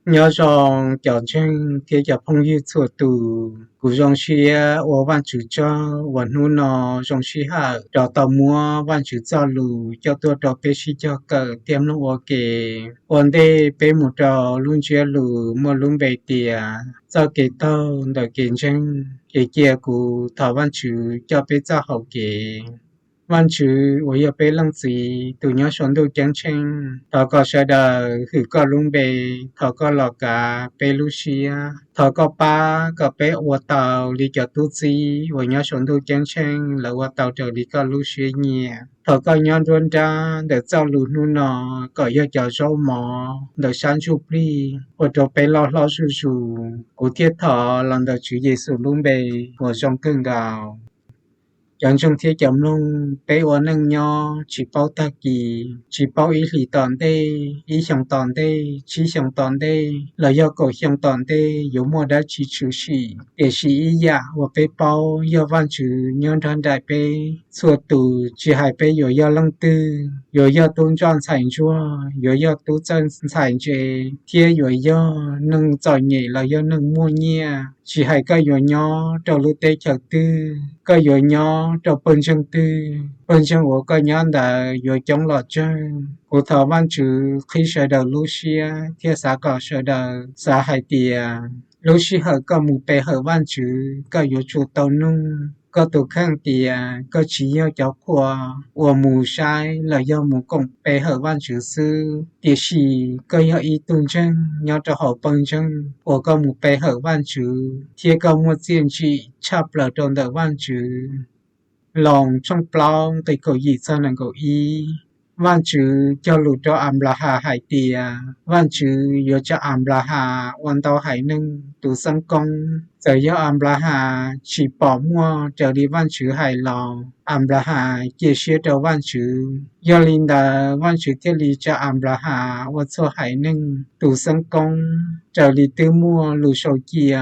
Nyob zoo cov ntseeg thiab cov phooj ywg txhua tus, kuv zoo siab ua Vajtswv tsaug uas hnub no zoo sij hawm rov tau muab Vajtswv txoj lus coj tuaj rau peb sib cog kawm thiab mloog ua ke. Ua ntej peb mus rau lub ntsiab lus muaj lub npe tias txoj kev taug ntawm kev ntseeg, ces cia kuv thov Vajtswv coj peb txoj hau kev. Vajtswv uas yog peb Leej Txiv tus nyob saum ntuj ceeb tsheej, thov kom sawv daws hwm koj lub npe, thov koj los kav peb lub siab, thov koj pab kom peb ua tau li cov tub txib uas nyob saum ntuj ceeb tsheej lawv ua tau raws li koj lub siab nyiam. Thov koj nyob nruab nrab ntawm txoj lus hnub no kom yog cov zaub mov ntawm sab ntsuj plig ua rau peb loj hlob zuj zus. Kuv thiaj thov los ntawm Tswv Yexus lub npe uas zoo kawg nkaus. Cov ntseeg thiab cov mloog, peb ua neej nyob tsis paub tag kis, tsis paub ib hlis tom ntej, ib xyoo tom ntej, tsib xyoo tom ntej los yog kaum xyoo tom ntej yuav muaj dab tsi tshwm sim. Tiam sis ib yam uas peb paub yog Vajtswv nyob nrog nraim peb txhua tus, tsis hais peb yuav yog leej twg, yuav yog tub ntsoj ntxhais ntsuag, yuav yog tub txawj ntxhais ntse, thiab yuav yog neeg txom nyem los yog neeg muaj nyiaj, tsis hais koj yuav nyob rau lub teb chaws twg, koj yuav nyob rau pawg ntseeg twg, pawg ntseeg uas koj nyob ntawd yuav coob los tsawg, kuv thov Vajtswv qhib sawv daws lub siab thiab xav kom sawv daws xav hais tias lub sij hawm koj mus pe hawm Vajtswv, koj yuav tsum tau nug koj tus kheej tias koj tsis yog cov qhua uas mus saib los yog mus koom pe hawm Vajtswv xwb, tiam sis koj yog ib tug ntseeg nyob rau hauv pawg ntseeg uas koj mus pe hawm Vajtswv thiab koj muaj txiaj ntsim tshaj plaws rau ntawm Vajtswv. Loos tshooj plaub nqe kaum yim txog nees nkaum ib. Vajtswv cog lus rau Anplahas hais tias Vajtswv yuav tsa Anplahas ua ntau haiv neeg tus xeeb koob. Txawm yog Anplahas tsis pom muaj raws li Vajtswv hais los Anplahas cia siab rau Vajtswv. Yog li ntawd Vajtswv thiaj li tsa Anplahas ua txhua haiv neeg tus xeeb koob raws li twb muaj lus sau cia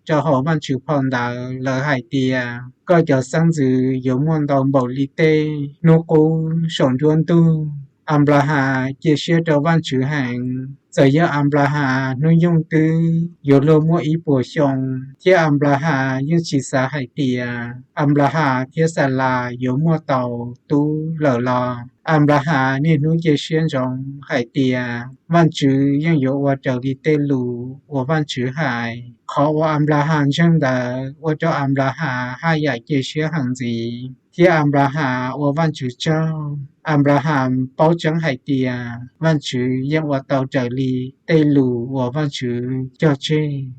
rau hauv Vajtswv phau ntawv lawv hais tias koj cov xeeb ntxwv yuav muaj ntau npaum li tej hnub qub saum nruab ntug. Anplahas cia siab rau Vajtswv heev. Txawm yog Anplahas hnub nyoog twb yuav luag muaj ib puas xyoo, thiab Anplahas yeej tsis xav hais tias Anplahas thiab Xalas yuav muaj tau tub lawm los Anplahas niaj hnub cia siab ntsoov hais tias Vajtswv yeej yuav ua raws li tej lus uas Vajtswv hais. Qhov uas Anplahas ntseeg ntawd ua rau Anplahas haj yam cia siab heev ntxiv, thiab Anplahas ua Vajtswv tsaug. Anplahas paub tseeb hais tias Vajtswv yeej ua tau raws li tej lus uas Vajtswv cog tseg.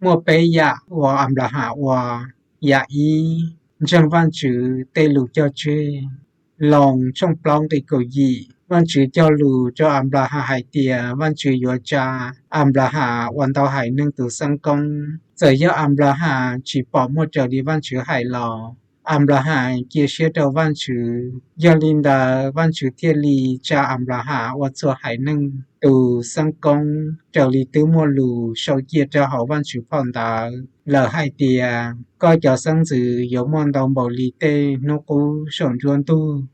Muaj peb yam uas Anplahas ua. Yam ib, ntseeg Vajtswv tej lus cog tseg. Loos tshooj plaub nqe kaum yim, Vajtswv cog lus rau Anplahas hais tias Vajtswv yuav tsa Anplahas ua ntau haiv neeg tus xeeb koob. Txawm yog Anplahas tsis pom muaj raws li Vajtswv hais los Anplahas cia siab rau Vajtswv. Yog li ntawd Vajtswv thiaj li tsa Anplahas ua txhua haiv neeg tus xeeb koob raws li twb muaj lus sau cia rau hauv Vajtswv phau ntawv lawm hais tias koj cov xeeb ntxwv yuav muaj ntau npaum li tej hnub qub saum nruab ntug.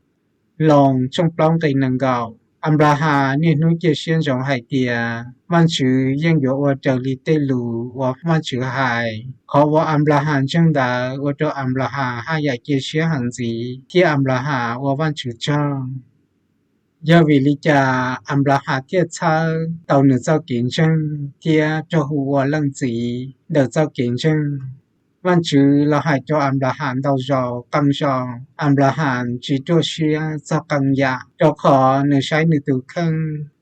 Loos tshooj plaub nqe nees nkaum, Anplahas niaj hnub cia siab ntsoov hais tias Vajtswv yeej yuav ua raws li tej lus uas Vajtswv hais. Qhov uas Anplahas ntseeg ntawd ua rau Anplahas haj yam cia siab heev ntxiv, thiab Anplahas ua Vajtswv tsaug. Yog vim li cas Anplahas thiaj txhawb tau nws txoj kev ntseeg thiab raug hu ua leej txiv ntawm txoj kev ntseeg? Vajtswv los hais rau Anplahas ntau zaus qee zaus, Anplahas tsis ruaj siab txog qee yam, rau qhov nws saib nws tus kheej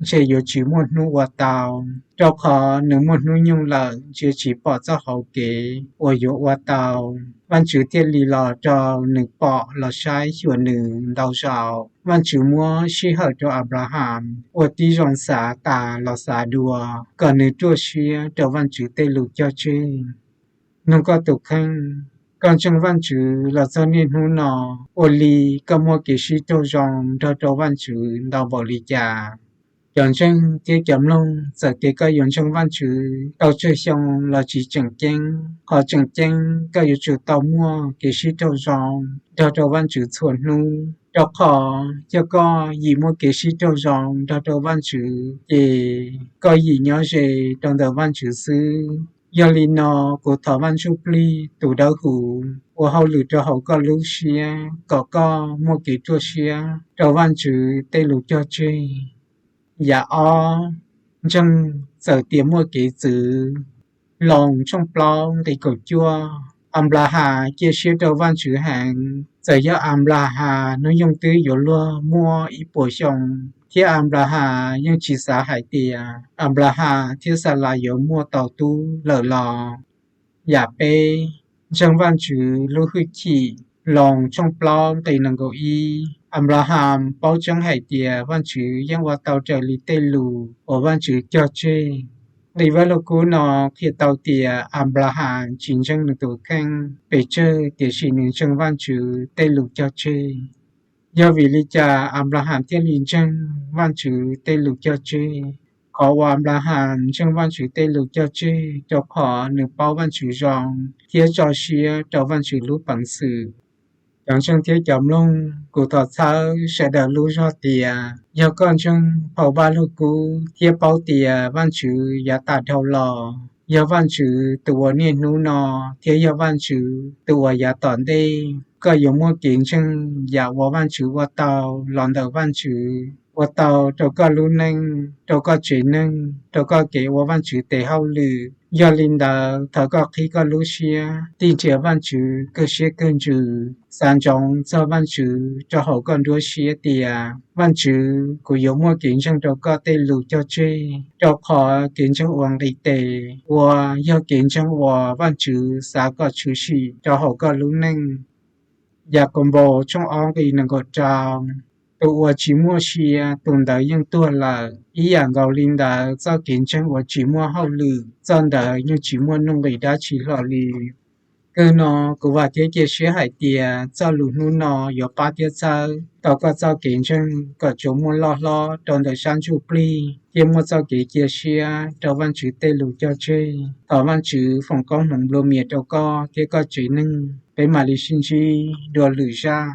ntshe yuav tsis muaj hnub ua tau, rau qhov nws muaj hnub nyoog lawm ntshe tsis pom txoj hauv kev uas yuav ua tau. Vajtswv thiaj li los rau nws pom los saib xyuas nws ntau zaus. Vajtswv muab sij hawm rau Anplahas ua tib zoo xav tas los xav dua, kom nws ruaj siab rau Vajtswv tej lus cog tseg. Nug koj tus kheej, koj ntseeg Vajtswv los txog niaj hnub no, ua li koj muaj kev sib raug zoo nrog rau Vajtswv ntau npaum li cas? Cov ntseeg thiab cov mloog, txawm tias koj yuav ntseeg Vajtswv tau tsawg xyoo los tsis tseem ceeb. Qhov tseem ceeb koj yuav tsum tau muaj kev sib raug zoo nrog rau Vajtswv txhua hnub. rau qhov yog koj yim muaj kev sib raug zoo nrog rau Vajtswv ces koj yim nyob ze rau ntawm Vajtswv xwb. Yog li no, kuv thov Vaj Ntsujplig tus Dawbhuv ua hauj lwm rau hauv koj lub siab kom koj muaj kev ruaj siab rau Vajtswv tej lus cog tseg. Yam ob, ntseeg txawm tias muaj kev txwv. Loos tshooj plaub nqe kaum cuaj, Anplahas cia siab rau Vajtswv heev. Txawm yog Anplahas hnub nyoog twb yuav luag muaj ib puas xyoo, thiab Anplahas yeej tsis xav hais tias Anplahas thiab Xalas yuav muaj tau tub lawm los. Yam peb, ntseeg Vajtswv lub hwj chim. Loos tshooj plaub nqe nees nkaum ib, Anplahas paub tseeb hais tias Vajtswv yeej ua tau raws li tej lus uas Vajtswv cog tseg. Nqe Vajluskub no qhia tau tias Anplahas tsis ntseeg nws tus kheej pes tsawg, tiam sis nws ntseeg Vajtswv tej lus cog tseg. Yog vim li cas Anplahas thiaj li ntseeg Vajtswv tej lus cog tseg? Qhov uas Anplahas ntseeg Vajtswv tej lus cog tseg rau qhov nws paub Vajtswv zoo thiab tso siab rau Vajtswv lub peev xwm. Cov ntseeg thiab cov mloog, kuv thov txhawb sawv daws lub zog tias yog koj ntseeg phau Vajluskub thiab paub tias Vajtswv yav tas dhau los yog Vajtswv tus uas niaj hnub no thiab yog Vajtswv tus uas yav tom ntej, koj yuav muaj kev ntseeg yam uas Vajtswv ua tau los ntawm Vajtswv, ua tau rau koj lub neej, rau koj tsev neeg, rau koj kev ua Vajtswv tes hauj lwm. Yog li ntawd, thov koj qhib koj lub siab tig nrhiav Vajtswv kawg siab kawg ntsws, xav ntsoov txog Vajtswv rau hauv koj nruab siab tias, Vajtswv, kuv yuav muaj kev ntseeg rau koj tej lus cog tseg, rau qhov kev ntseeg uas nqis tes uas yog kev ntseeg uas Vajtswv xav kom tshwm sim rau hauv koj lub neej. Yakaunpaus tshooj ob nqe nees nkaum rau, Tus uas tsis muaj sia, tus ntawd yeej tuag lawm. Ib yam nkaus li ntawd, txoj kev ntseeg uas tsis muaj hauj lwm, txoj ntawd yeej tsis muaj nuj nqis dab tsi hlo li. Kawg no, kuv vam thiab cia siab hais tias txoj lus hnub no yuav pab thiab txhawb tau koj txoj kev ntseeg kom tsuas muaj loj hlob rau ntawm sab ntsuj plig thiab muaj txoj kev cia siab rau Vajtswv tej lus cog tseg. Thov Vajtswv foom koob hmoov nplua mias rau koj thiab koj tsev neeg. Peb mam li sib ntsib dua lwm zaj.